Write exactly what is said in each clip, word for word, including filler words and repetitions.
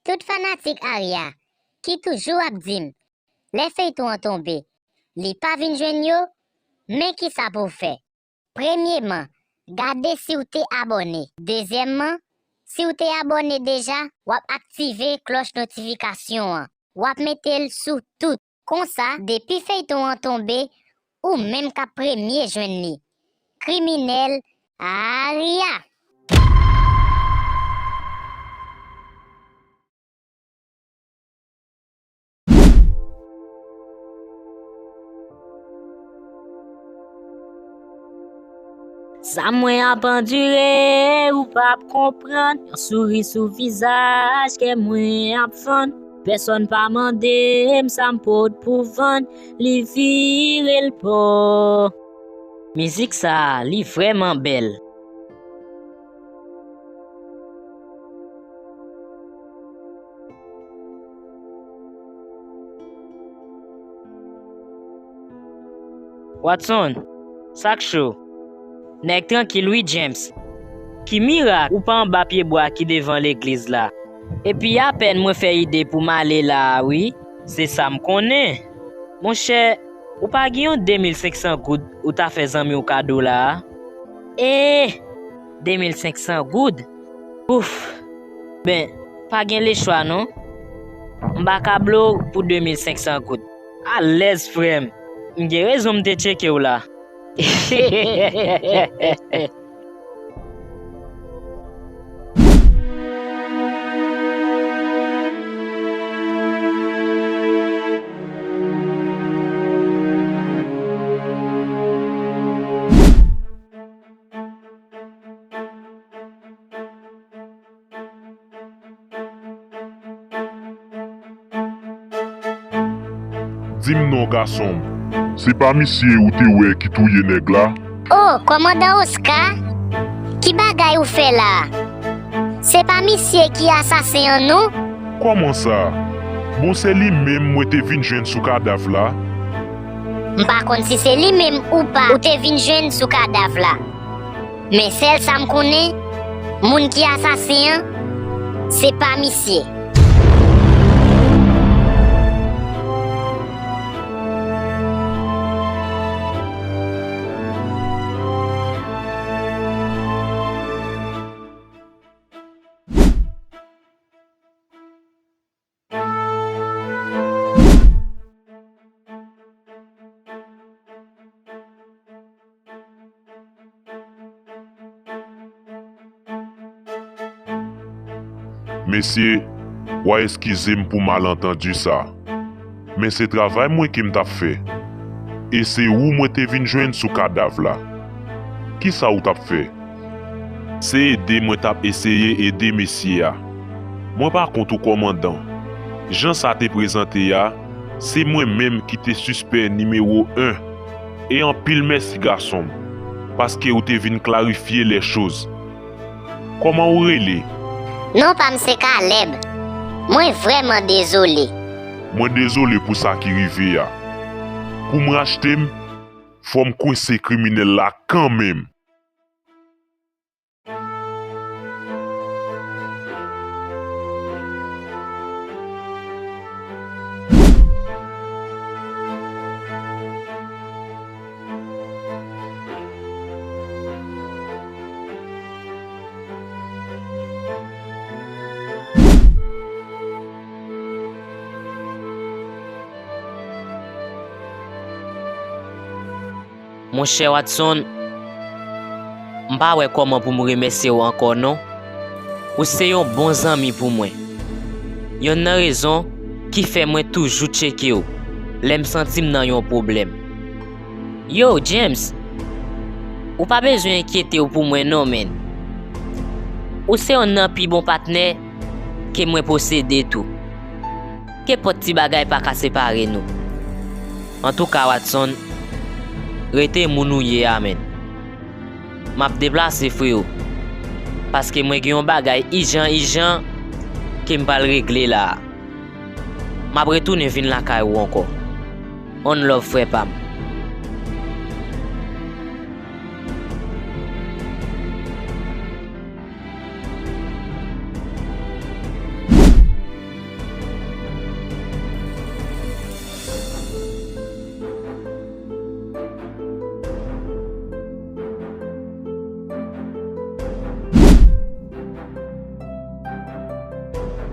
tout fanatik Arya ki toujou ap di m, lè feyton an tonbe, li pa vin jwenn yo, men kisa pou w fè. Premyeman, gade si w te abòne. Dezyèmman, si w te abòne deja, w ap aktive klòch notifikasyon an. W ap mete l sou tout. Konsa, depi feyton an tonbe, ou menm k ap premye jwenn li. Kriminèl Arya! Sa mwen ap andire, ou p ap konprann. Yon souri sou vizaj, kè mwen ap fann. Pèsonn pa mande m sa m pot pou vann, li vire l pò. Mizik sa a, li vrèman bèl. Watson, sa k cho? Nèg trankil wi, James. Ki mirak ou pa anba pyebwa ki devan legliz la? Epi apèn mwen fè ide pou m ale la a wi, se sa m konnen. Monchè, ou pa gen yon de mil senk san goud ou ta fè zanmi w kado la a? Eeh! De mil senk san goud? Ouf! Ben, pa gen lechwa non. M pa ka ble w pou de mil senk san goud. Alèz, frè m. M gen rezon m te tcheke w la. Di m non, gason m. Se pa misye ou te wè ki touye nèg la? O, kòmandan Oscar? Ki bagay ou fè la a? Se pa misye ki asasen an non? Kòman sa? Bon, se li menm mwen te vin jwenn sou kadav la. M pa konn si se li menm ou pa ou te vin jwenn sou kadav la. Men sèl sa m konnen, moun ki asasen an, se pa misye. Mesye, w a eskize m pou malantandi sa. Men se travay mwen ke m t ap fè. E se ou mwen te vin jwenn sou kadav la. Kisa ou t ap fè? Se ede mwen t ap eseye ede mesye a. Mwen pa kont ou kòmandan. Jan sa te prezante a, se mwen menm ki te sispè nimewo en. E anpil mèsi gason m, paske ou te vin klarifye lè choz. Kòman ou rele? Non pa m se Caleb. Mwen vrèman dezole. Mwen dezole pou sa ki rive a. Pou m rachte m, fò m kwense kriminèl la kanmenm. Monchè Watson, m pa wè kòman pou m remèsye w ankò non. Ou se yon bon zanmi pou mwen. Yonn nan rezon ki fè mwen toujou tcheke w lè m santi m nan yon pwoblèm. Yo, James, ou pa bezwen enkyete w pou mwen non, menn. Ou se yonn nan pi bon patnè ke mwen posede tou. Kenpòt ti bagay pa ka separe nou. Antouka, Watson, rete moun ou ye a, menn. M ap deplase, freo, paske mwen gen yon bagay ijan, ijan ke m pral regle la a. M ap retounen vin lakay ou ankò. On love, frè pa m.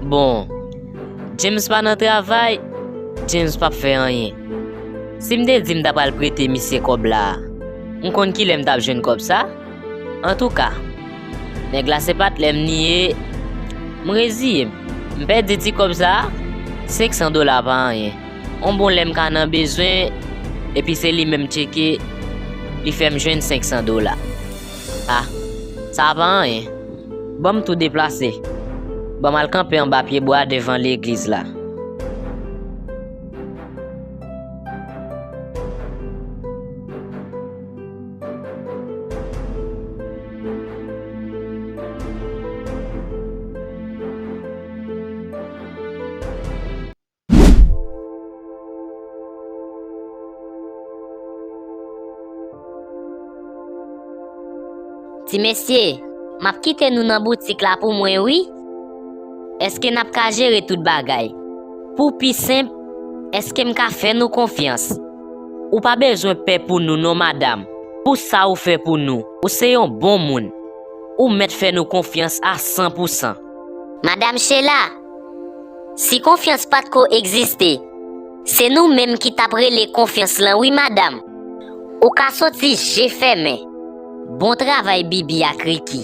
Bon, James pa nan travay, James p ap fè anyen. Si m te di m ta pral prete misye kòb la, m konn kilè m t ap jwenn kòb sa? Antouka, nèg la se patlè m li ye, m reziye m. M pèdi ti kòb sa a, senk san dola pa anyen. On bon lè m ka nan bezwen, epi se li menm m tcheke, li fè m jwenn senk san dola. A, sa pa anyen. Ban m tou deplase. Ban m al kanpe anba pyebwa devan legliz la. Ti mesye, m ap kite nou nan boutik la pou mwen wi. Èske n ap ka jere tout bagay? Pou pi senp, èske m ka fè nou konfyans? Ou pa bezwen pè pou nou non, madanm. Pou sa ou fè pou nou, ou se yon bon moun. Ou mèt fè nou konfyans a san pou san. Madanm Sheila, si konfyans pa t ko egziste, se nou menm ki t ap rele konfyans lan wi, madanm. Ou ka soti je fèmen. Bon travay, Bibi ak Ricky.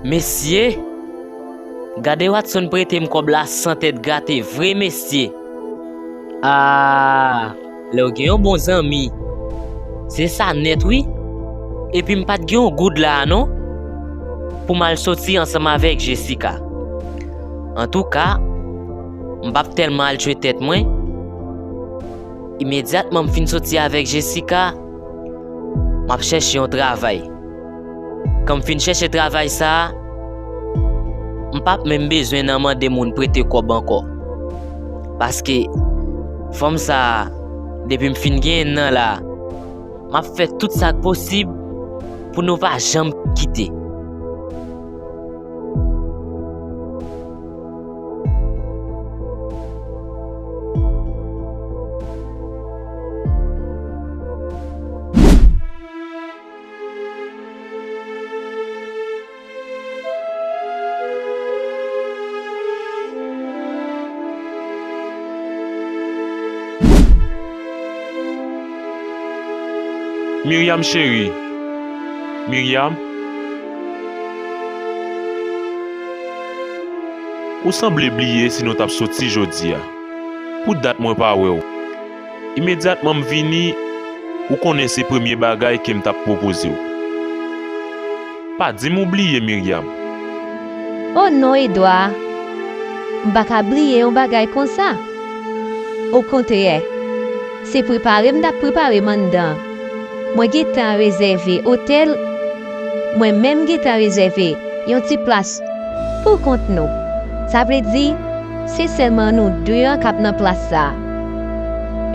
Mesye, gade Watson prete m kòb la san tèt grate vre, mesye. Ah, lè w gen yon bon zanmi, se sa nèt wi. Epi m pa t gen yon goud la a non, pou m al soti ansanm avèk Jessica. Antouka, m p ap tèlman al tchwe tèt mwen. Imedyatman m fin soti avèk Jessica, m ap chèche yon travay. Kan m fin chèche travay sa a, m p ap menm bezwen nan mande moun prete kòb ankò. Paske fanm sa a, depi m fin genyen l nan la, m ap fè tout sa k posib pou nou pa janm kite. Miryam cheri. Miryam. Ou sanble bliye si nou t ap soti jodi a. Pou dat mwen pa wè w. Imedyatman m vini, ou konnen se premye bagay ke m t ap pwopoze w. Pa di m ou bliye, Miryam. O non, Edwa! M pa ka bliye yon bagay konsa. Okontrè, se prepare m t ap prepare m anndan an. Mwen gentan rezève otèl, mwen menm gentan rezève yon ti plas pou kont nou. Sa vle di, se sèlman nou de an k ap nan plas sa a.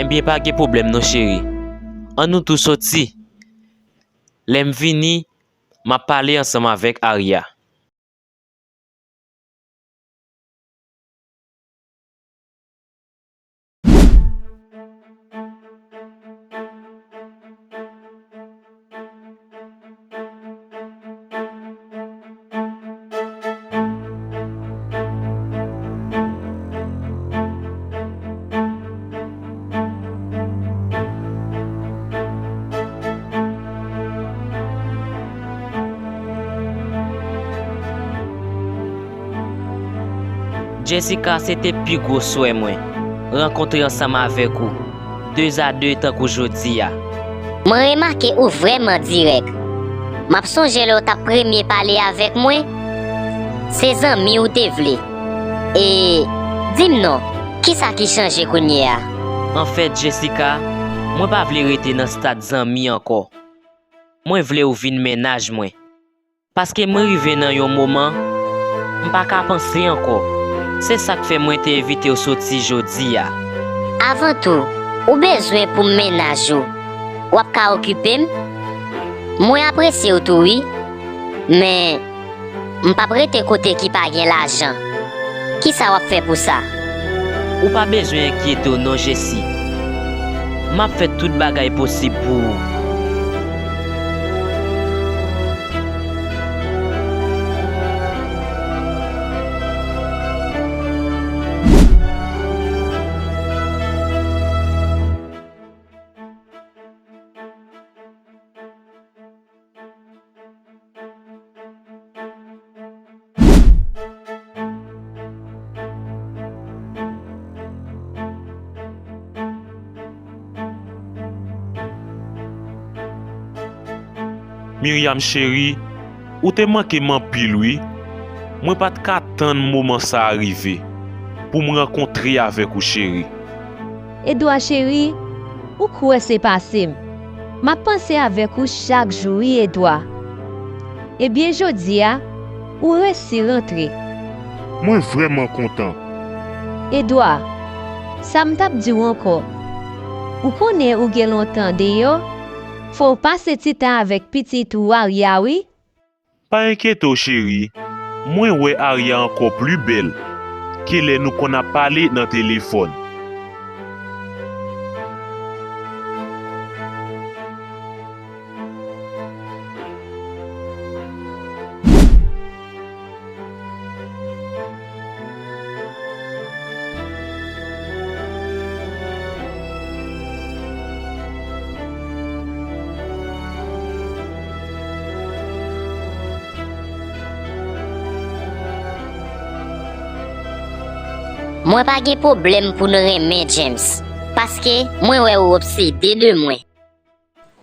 Ebyen, pa gen pwoblèm non, cheri. Ann nou tou soti. Lè m vini, m ap pale ansanm avèk Aria. Jessica, se te pi gwo swè mwen rankontre ansanm avèk ou, de a de tankou jodi a. Mwen remake ou vrèman dirèk. M ap sonje lè w t ap premye pale avèk mwen, se zanmi ou te vle. E, di m non, kisa ki chanje kounye a? Anfèt, Jessica, mwen pa vle rete nan stad zanmi ankò. Mwen vle w vin mennaj mwen. Paske mwen rive nan yon moman M pa ka panse ankò. Se sa k fè mwen te envite w soti jodi a. Avan tou, ou bezwen pou m mennaj ou. W ap ka okipe m? Mwen apresye w tou wi. Men, m p ap rete kote ki pa gen lajan. Kisa w ap fè pou sa? Ou pa bezwen enkyete w non, Jesi. M ap fè tout bagay posib pou ou. Miryam cheri, ou te manke m anpil wi. Mwen pa t ka tann moman sa a rive pou m rankontre avèk ou cheri. Edwa cheri, ou kwè se pase m. M ap panse avèk ou chak jou wi Edwa. Ebyen jodi a, ou resi rantre. Mwen vrèman kontan. Edwa, sa m t ap di w ankò. Ou konnen ou gen lontan deyò, fò w pase ti tan avèk pitit ou Arya wi. Pa enkyete w cheri, mwen wè Arya ankò pli bèl ke lè nou konn ap pale nan telefòn. Mwen pa gen pwoblèm pou n renmen James, paske mwen wè ou obsede de mwen.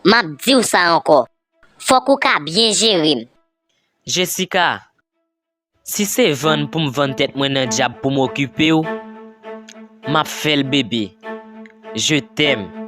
M ap di w sa ankò, fòk ou ka byen jere m. Jessica, si se vann pou m vann tèt mwen nan dyab pou m okipe w, m ap fè l bebe. Je t'aime.